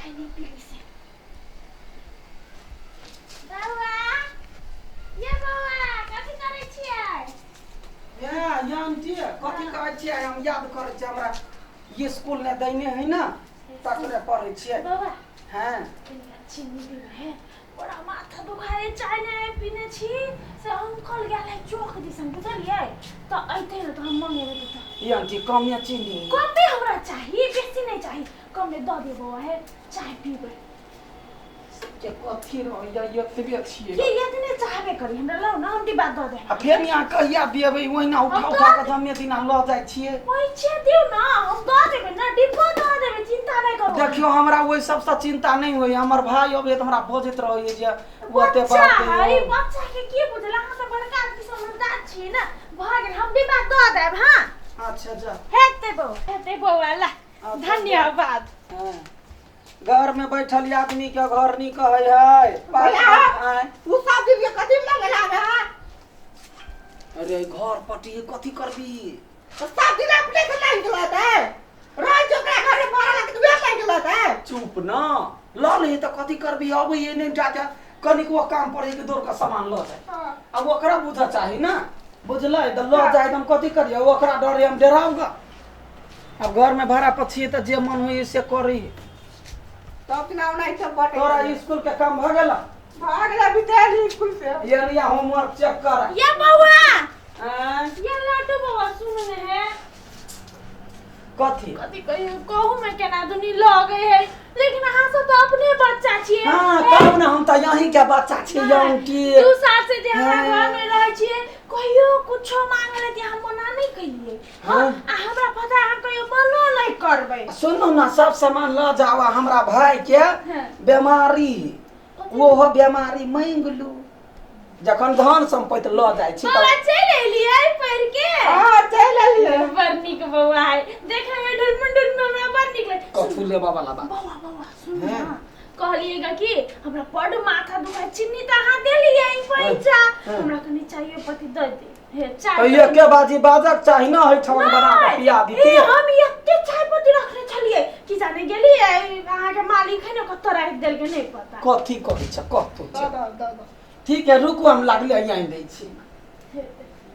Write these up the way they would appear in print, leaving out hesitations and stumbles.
चाय नहीं पीली से। बौआ, ये बौआ, कथी करै छियै? ए आंटी, कथी कहै छियै? हम याद करै छियै, हमरा स्कूल ने दैने है ना, तकरे पढ़ै छियै। बौआ। हाँ। कनिका चीनी दियौ हे, बड़ा माथा दुखाए, चाय नहि पीने छी से। अंकल गेल है चौक दिसन, बुझलियै? तऽ अइतै ने तऽ हम मंगेबै तऽ। ई आंटी, कमे चीनी? कमे हमरा चाही, बेसी नहि चाही, कमे दऽ दियौ बौआ। हे, चाय पीबै। के कथी रहैया, एतबे छियै। के एतने चाहबे करी हमरा? लाउ ने, हम डिब्बा दऽ देब। आ फेर यहाँ कहिया देबै? ओहिना उठा हम उठा दऽ कऽ जमे दिना लऽ जाइ छियै। पैसे दियौ ने, हम दऽ देबै ने, डिब्बो दऽ देबै, चिन्ता नहि करू। देखियौ, हमरा ओहि सबसँ चिन्ता नहि होइया। हमर भाय अबैया तऽ हमरा बजैत रहैया जे ओते बच्चा बात है, यौ। बच्चा के की बुझल? अहाँ सब बड़का आदमी, समझदार छी ने। भऽ गेल, हम डिब्बा दऽ देब। हाँ। अच्छा, जा। हेतै बौआ, हेतै बौआ, ला। अच्छा। धन्यवाद। हाँ। घर में बैठल आदमी के घर नहीं कहै है। भैया। आँय? तू सब दिन के कथी मंगला है? अरे, घर पटी कथी करबी? तो सब दिन अपने से मांग गेलत है, रोज ओकरा घर में पड़ल है, तऽ मांग गेलत है। चुप न, लऽ ले तऽ कथी करबी? अबै ये नहीं, जाके कनिक वो काम पड़े के दौड़ के सामान लऽ जाए। अब ओकरा बुझऽ चाही ना, बुझलै? तऽ लऽ जाए तऽ हम कथी करियै? ओकरा डरे हम डराऊगा। अब घर में भाड़ा पर छियै तऽ जे मन होइए से करी। तब ना ओनाही सब बटे। तोरा स्कूल के काम भऽ गेल? भऽ गेलै, बितेली स्कूल से। ये लिया, होमवर्क चेक कर। ये बौआ। आँय? ये लड्डू बौआ, सुनू ने हे। कथी? कथी कहियो, कहू में केना दुनी लगे है, लेकिन अहाँ सब तऽ अपने बच्चा छियै। हाँ, कहू ने, हम तऽ यहीं के बच्चा छी आंटी। 2 साल से जे हमरा हाँ। घर में रहै छियै, कहियो कुछो मांगले त हम मना नहीं कहिए। हाँ। हाँ। आ हमरा पता है, हम कहियो मनो नहीं करबै। सुनू ने, सब सामान लऽ जाओ, आ हमरा भाई के बीमारी, ओहो बीमारी मांगि लू। जखन धन सम्पत्ति लऽ जाइ छी बौआ, तऽ चलि एलियै पढ़ के? हाँ, चलि एलियै। बड़ नीक बौआ है, देखे में ढुनमुन ढुनमुन, हमरा बड़ नीक लगे। कथू लेबऽ वाला बात? बौआ, बौआ, सुन हाँ। ना, कहलिएगा कि हमरा बड़ माथा दुखाय, चीनी तऽ अहाँ देलियै पैसा। हाँ। हमरा कनि चाइयो पत्ती दऽ दे हे, चाय। तऽ एके बाजी बाजक चाही ने, एहिठाम बना कऽ पिया ए, दितियै। हम एते चाय पत्ती रखने छलियै, की जाने गेलियै, अहाँके मालिक है ने, कतऽ राखि देलकै नहि पता। कथी कहै छ, कथू दऽ छै? दऽ, दऽ दऽ। ठीक है, रुकू, हम लागले आनि दै छी,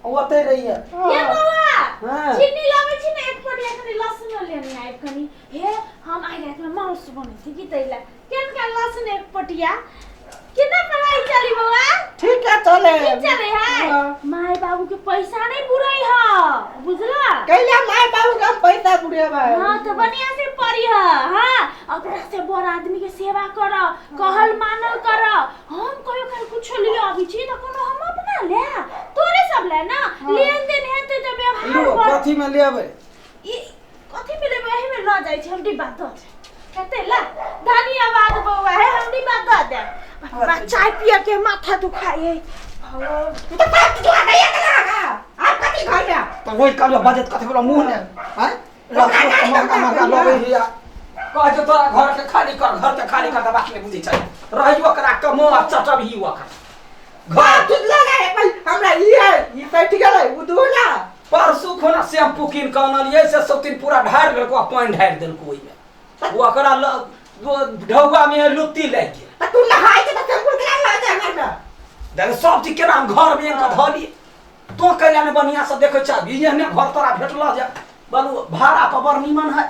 ओतै रहियै। ये बौआ। हाँ। चीनी लाबै छी ने एक पटिया, कनि लहसुन लेने आबि कनि। हे, हम आइ रातिमे मांस बनेती की, तै ला केनका लहसुन एक पटिया। केना पढ़ाई चली बौआ? ठीक है, चले। ठीक चले है? हाँ। माय बाबू के पैसा नहीं बुरै ह, बुझला? कैला माय बाबू के हम पैसा बुढ़ेबै? हाँ, तो बढ़िया से पढ़ी ह। हाँ, अपना से बड़ आदमी के सेवा कर, कहल मानल कर। हम कहियो काल कुछो लिए अबै छी तऽ कोनो हम अपना ले, तोरे सब ले ना लेन देन हेतै तऽ व्यवहार लू। पर। कथी में लेबै? ई कथी में लेबै? एही में लऽ जाइ छी, हम डिब्बा दऽ देब। हेतै? ला, धन्यवाद बौआ। हे, हम डिब्बा दऽ देब। हमरा चाय पिय के माथा दुखाइ है। तू तऽ सब चीज नहीं गेला आप कथी घर में। तऽ वही कहलियो, बजत कथी बोला मुँह ने आँय, महंगा महंगा लबै हिया। कह जे तोरा घर के खाली कर, घर के खाली कर, तऽ बात नहि बुझै छै। रही ओकरा कमो आ चटबही ओकरा घर। तू लगा है पर हमरा ई है, ई सटि गेलै उ दू ना। परसू खुना शैम्पू कीन कऽ अनलियै से सब दिन पूरा ढारि देलको आ पानि ढारि देलको ओहिमे। ओकरा ढौआ में लुत्ती लागि गेल। तऽ तू नहाय छै तऽ शैम्पू केना लऽ जा घर में? देख, सब चीज केना हम घर में आनि कऽ धऽ लिए। तो कैला ने बढ़िया से देखै छ? एहने घर तोरा भेटल जे बोलू भाड़ा पर बड़ नीमन है।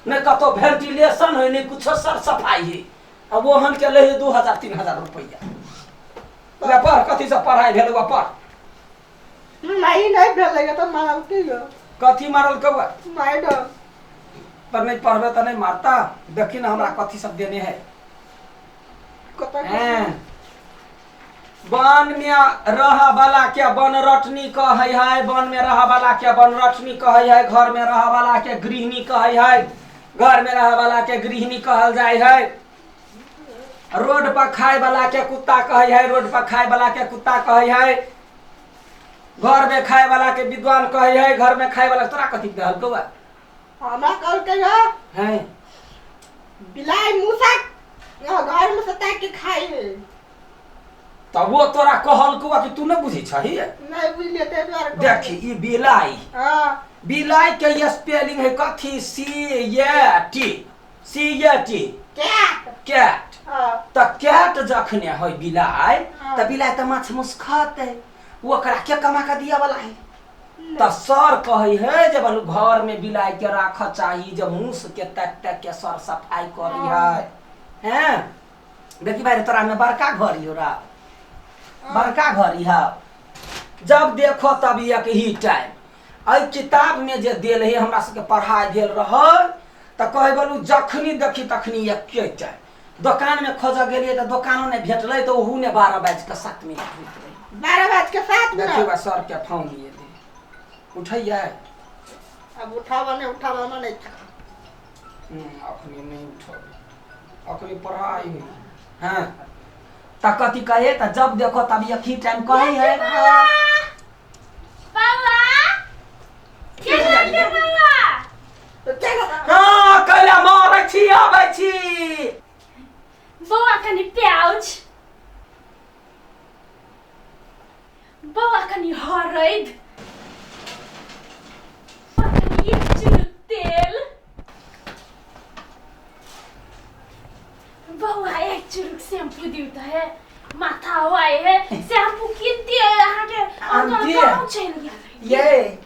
नहि कतौ वेंटिलेशन है, नहि कुछो सर सफाई है, आ ओहन के लै है 2000 3000 रुपैआ। वएह पढ़, कथी से पढ़ाई भेल वएह पढ़। नहीं, नहीं भेलै तऽ मारल की गो। कथी मारल कौआ? मैडम। पर नहीं पढ़बे तऽ नहीं मारता। देखी ने, हमरा कथी सब देने है। कतऽ? हैं। वन में रह वाला के वन रटनी कहै है। वन में रह वाला के वन रटनी कहै है। घर में रह वाला के गृहिणी कहै है। घर में रह वाला के गृहिणी कहल जाइ है। रोड पर खाय वाला के कुत्ता कहै है। रोड पर खाय वाला के कुत्ता कहै है। घर में खाय वाला के विद्वान कहै है। घर में खाय वाला तोरा कथी कहल कौआ? हमरा कहलकै है है। बिलाई मूसा यहाँ घर में सता के खाई है। तब वो तोरा कहल कौआ कि तू नहि बुझै छही? नहीं बुझलिए, ताहि दुआरे कहलियै। देखी, ई बिलाई। हाँ। बिलाई के स्पेलिंग है कथी? C A T. C A T. Cat. Cat. हाँ। तऽ कैट जखने होइ बिलाइ, हाँ। तऽ बिलाइ तऽ माछ मांस खतै, ओकरा के कमा कऽ दिअ वाला है? तऽ सर कहै है जे बलू घर में बिलाइ के राखऽ चाही, जे मूस के ताकि ताकि के सर सफाई करी है। हैं देखी भाई, तोरा में बड़का घर ही रा, बड़का घर ही है। जब देखो तब एक ही टाइम। एहि किताब में जे देल है, हमरा सबके पढ़ाई भेल रहै, तऽ कहै बलू जखनी देखी तखनी एके टाइम। दोकान में खोजऽ गेलियै तऽ दोकानो नहि भेटलै, तऽ ओहू ने 12 बाजि कऽ 7 मिनट होइत रहै। 12 बाज के 7 देखियौ मिनट। बा, सर के फोन एलै, उठैयै? अब उठावा नहीं, उठावा में नहीं था। अखनी नहि उठबै, अखनी पढ़ाई हुई। हाँ, तऽ कथी कहे? तऽ जब देखो तब एक ही टाइम कहै है। बाबा, के जाने बाबा? तो क्या? हाँ, कैला मारै छी, आबै छी। बौआ, कनि प्याज बौआ, कनि हरैद बौआ, कनि एक चुरुक तेल बौआ, एक चुरुक शैम्पू दिउ तऽ हे, माथा हुआइ है, शैम्पू कीनतियै अहाँके अंकल। आंटी। गाँव चलि गेल। ये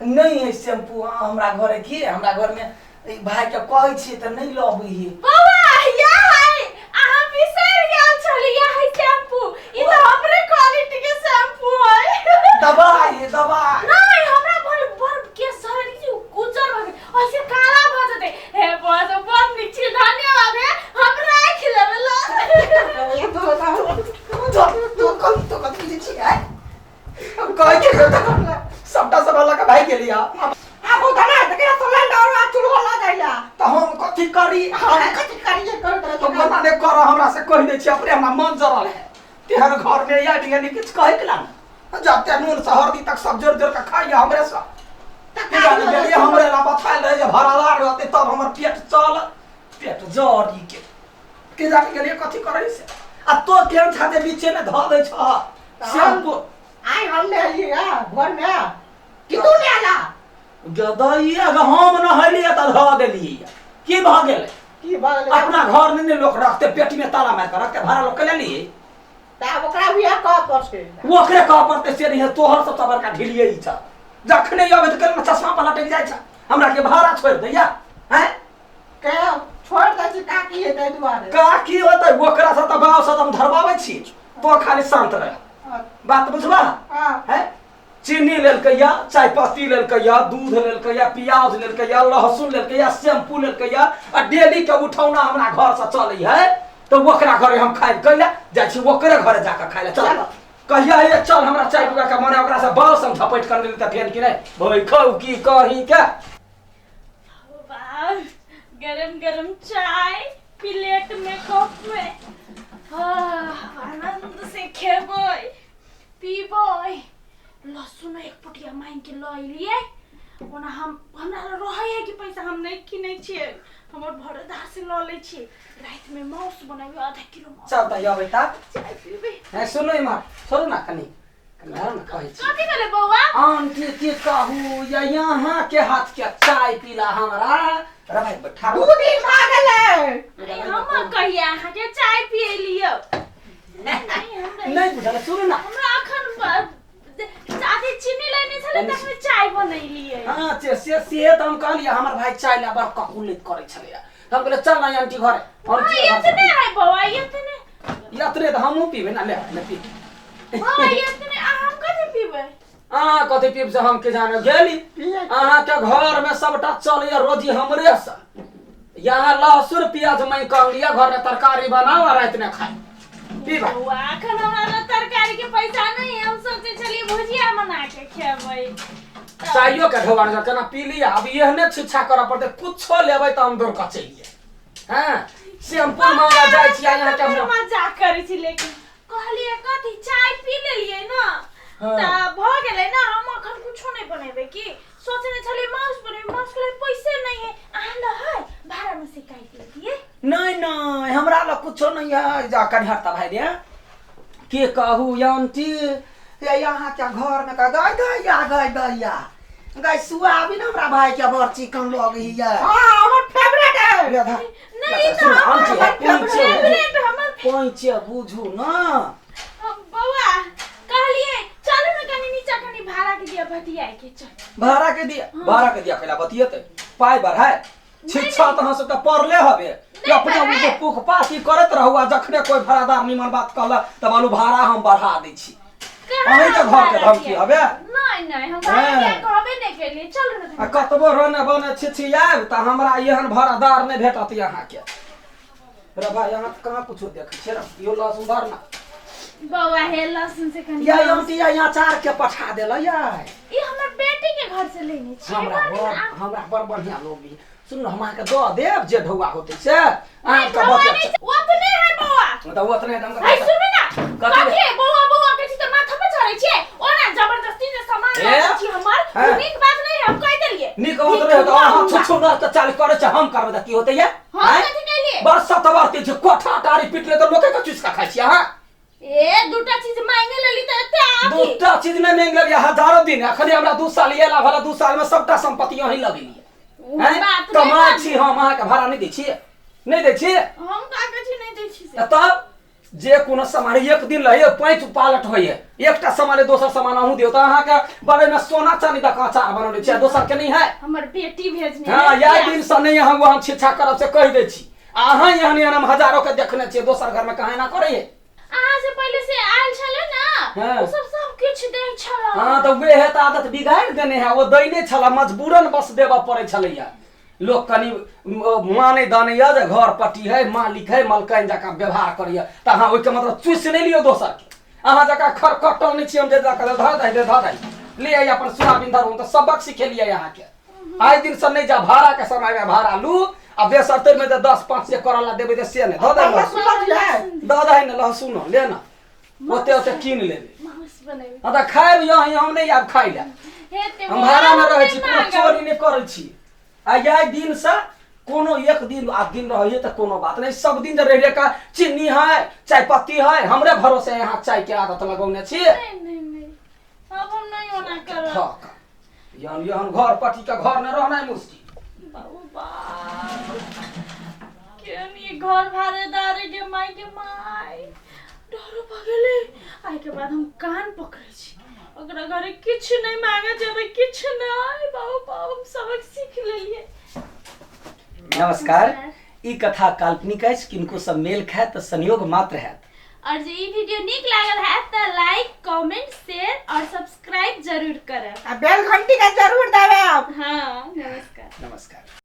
नहीं है शैम्पू हमरा घरे की, हमरा घर में ई भाई के कहै छियै तऽ नहि लबै है। बौआ, या है, अहाँ बिसरि गेल छली, या है शैम्पू, ई तऽ हमरे क्वालिटी के शैम्पू है। दबाई है, दबाई। नहीं, हमरा बड़ बड़ केस झड़ै छै, उज्जर भऽ गेल, ऐसे काला भऽ जेतै। हे बौआ, सब बड़ नीक छै, धन्यवाद। हे, हम राखि लेबै ल। ये तो बताओ। तो कम तो कथी छियै? हम कहै छियै तऽ सबटा सब लऽ कऽ भागि गेलियै। अब उधर है तो क्या सिलेंडर आ चूल्हा ला जाइला। तऽ हम कथी करी? हम कथी करिए कर तो मना नहि कर, हमरा से कहि दै छी, अपने हमरा मन जरल है। तेहन घर में आबि गेली, किछु कहै के ला जते नून से हरदी तक सब जोड़ जोड़ के खाइए हमरे से। की जाने गेलियै, हमरे ला बथायल रहै जे भरादार रहतै तब हमर पेट चल, पेट जरी के। के जाने गेलियै कथी करै से। आ तो केहन छा जे बीचे में धऽ दै छह शैम्पू? आई हम ले लिए घर में कि तू ले आला? गदैया, हम नहेलियै तऽ धऽ देलियै, की भऽ गेलै? की भऽ गेलै? अपना घर में नहीं लोग रखते, पेटी में ताला मार के रखते, भाड़ा लोग के ले लिए। तब ओकरा भी कह पड़तै। ओकरे कह पड़ते से नहीं है, तोहर सबसँ बड़का ढिलिये ई छ। जखने अबै तऽ केना चश्मा पर लटकि जाइ छ, हमरा के भाड़ा छोड़ि दैया हैं? के छोड़ दै छी, का की हेतै दुआरे? का की होतै? ओकरा से तऽ गाँव से तऽ हम धरबाबै छी, तो खाली शांत रह। बात बुझबा? हाँ। हैं, चीनी लेलकै या चाय पत्ती लेलकै या दूध लेलकै या प्याज लेलकै या लहसुन लेलकै या शैम्पू लेलकै या, आ डेली के उठौना हमरा घर से चलै है, तऽ ओकरा घरे हम खाइ कैला जाइ छी? ओकरे घरे जाकऽ खाइ लए चल। कहिया हे चल, हमरा चाय पीबा के मन है, ओकरा से बाल से झपटि कर लेली तऽ फेर कि नहि भई खाउ की कही के। वाह, गरम गरम चाय प्लेट में, कप में, आह, आनंद से खेबै पीबै। लहसुन एक पुटिया मांगि के लऽ एलियै। ओना हम हमरा लग रहै है कि पैसा, हम नहि किनै छियै, हमर भरेदार से लऽ लै छियै। रातिमे माउस बनेबै, आधा किलो माउस। चल तऽ अबै ता। चाय पीबै। हे सुनू, इम्हर छोड़ू ना, कनी कनी धरू ना, कहै छी। कथी भेलै बौआ? आंटी की कहू या, यहाँ के हाथ के चाय पीला हमरा रे भाई बैठा। दू दिन भऽ गेलै। हम कहिया अहाँके चाय पिएलियौ? नहीं, हमरा नहि बुझल, सुनू ना। हमरा अखन अथी चीनी लेने छलै तखने चाय बनेलियै। हाँ, से से से तऽ हम कहलियै, हमर भाई चाय ला बड़ ककुलित करै छलैया, तऽ हम कहलियै चल ना आंटी घरे। हाँ, आंटी घर। एतने है बौआ, एतने। एतने तऽ हमहूँ पीबै ना, ले ले पी। बौआ, एतने, आ हम कथी पीबै? अहाँ कथी पीब से हम के जाने गेली। पिए। अहाँके घर में सबटा चलैया रोजी हमरे से। यहाँ लहसुन प्याज मैं कहलिया घर में तरकारी बनाओ आ राति में खाइ पीबा। बौआ, अखन हमरा लग तरकारी के पैसा नहीं है, हम सोचे छलियै भुजिया बना के खेबै। चाइयो के ढोबा केना पी लिया। अब एहने शिक्षा करऽ पड़तै, कुछो लेबै तऽ हम दौड़ कऽ चलिए। हँ, शैम्पू मांगा जाइ छियै यहाँ के बड़ मजाक करै छी, लेकिन कहलियै कथी, चाय पी लेलियै ना। हाँ। तऽ भऽ गेलै ना। हम अखन कुछो नहीं बनेबै की सोचने छलियै माउस बनेबै, माउस के लिए पैसे नहीं है। अहाँ लग है? भाड़ा में से काटि लेतियै। नहीं नहीं, हमरा लग कुछो नहीं है। जा कनि हटता भाई रे, के कहू आंटी ये, यहाँ के घर में का गाय गैया गाय गैया गाय सुआबी ना, हमरा भाई के बड़ चिकन लग हिया। हाँ, हमर फेवरेट है। ले धा नहीं सुन, तो आमची है, हमर पैंचे फेवरेट हमर पैंचे बुझू ना। हम बौआ कहलिए चलू ने कनी नीचा कनी भाड़ा के दिया बतियाए के चल। भाड़ा के दिया, भाड़ा के दिया कैला बतियेतै? पाइ बढ़ाय शिक्षा तऽ अहाँ सबके पढ़ले हबे, अपने पढ़ाय। पुख पाती करैत रहू आ जखने कोइ भाड़ादार निमन बात कहलक तऽ बोलू भाड़ा हम बढ़ा दै छी। कहाँ अहीं के हम घर के भाड़ा धमकी दिया? हबे? नहीं नहीं हम भाड़ा हाँ। दिया कहबे नहीं केलिए, चलू ने आ कनी। कतबो रने बने छिछियाएब तऽ हमरा एहन भाड़ादार नहि भेटत अहाँके। रे भाई, यहाँ तऽ कहाँ कुछो देखै छियै रे, यो लहसुन धर ना। बौआ हे लहसुन से कनी या यमती या अचार के पठा देल या। ई हमर बेटी के घर से लेने छी। हमरा बड़ बड़ आ- हमरा बड़ बढ़िया लोग भी सुन, हम अहाँके दऽ देब जे ढौआ होतै से अहाँके बौआ बतिया। नहीं, वो अपने है बौआ। तऽ ओतने दाम है सुनू ना, कथी? कथी है? बौआ बौआ कहै छी तऽ माथा पर चढ़ै छियै, ओना जबरदस्ती जे सामान ए? लाबै छी हमर, हाँ। ओ नीक बात नहीं है, हम कहि देलियै। नीक होत रहे तऽ अहाँ छुछु न तऽ चाल करै छै, हम करबै तऽ की होतै ये? हम आँय? कथी कहलियै? बड़ सतवर्ती छै, कोठा टारी पिटले तऽ लोके के चुसि कऽ खाइ छी अहाँ। ए दूटा चीज मांगे लेली तऽ एते आबी। दूटा चीज नहि मांगि लेलियै हजारो दिन, अखने हमरा 2 साल एला भला 2 साल में सबटा संपत्ति अहीं लगेलियै। ओ आँय? बात नहि कमाइ मानू। छी हम, अहाँके भाड़ा नहि दै छियै? नहि दै छियै? हम का कहै छी नहि दै छी से। तऽ तब जे कोनो सामान एक दिन लैए पैंच पालट होइए, एकटा सामान दोसर सामान अहूँ दियौ तऽ अहाँके बगलमे सोना चानी दऽ कऽ अचार बनौने छियै, दोसर के नहि है। हमर बेटी भेजने हाँ है। याह दिन से नहीं हम वहाँ शिक्षा करब से कहि दै छी। आ अहाँ एहन एहन हम हजारों के देखने छियै, दोसर घर में कहाँ एना करैए। अहाँ से पहिले से आयल छलै ना, हाँ। ओ सब सब किछु दै छलै। हाँ तऽ वेहे तऽ आदत बिगाड़ि देने है, ओ दैने छला मजबूरन बस देबऽ पड़ै छलैया। लोक कनि मानै दानैया जे घर पट्टी है, मालिक है, मलकाइन जकाँ व्यवहार करैया, तऽ अहाँ ओहिके मतलब चूसि नहि लियौ दोसरके। अहाँ जकाँ खरकटल नहि छी हम जे धऽ दही धऽ दही ले आइ अपन सोयाबीन धरू, तऽ सबक सिखेलियै अहाँके। आइ दिन से नहि जा भाड़ा के समय में भाड़ा लू आ बेसरते में जे 10-5 से करऽ ला देबै तऽ से नहि धऽ दही लहसुन। लहसुन लऽ जाय। दऽ दही ने लहसुन ले ना, ओते ओते कीन लेबै। मांस बनेबै। हाँ तऽ खायब यहीं, हम नहि आब खाइ लए। हेतै हम भाड़ा में रहै छी, बौआ, कोनो नहि चोरी नहि करै छी। आ आइ दिन से कोनो एक दिन आ दिन रहैए तऽ कोनो बात नहि, सब दिन जे रहि रहि कऽ चीनी है चाय पत्ती है, हमरे भरोसे यहाँ चाय के आदत लगौने छी। नहीं नहीं नहीं अब हम नहीं ओना करब। थक यहन यहन घर पटी के घर में रहना मुश्किल। बाबू बाप केहन ई घर भाड़ेदारी के माय के माय डर भऽ गेलै। आइ के बाद हम कान पकड़ै छी, ओकरा घरे किछु नहि मांगे जेबै, किछु नहि। बाबू बाप हम सबक सीख लेलियै। नमस्कार, ई कथा काल्पनिक अछि, किनको सब मेल खायत तऽ संयोग मात्र हैत। और जे ई वीडियो नीक लागल हैत तऽ लाइक कमेंट शेयर और सब्सक्राइब जरूर करब आ बेल घंटी के जरूर दबाब। हाँ नमस्कार। नमस्कार।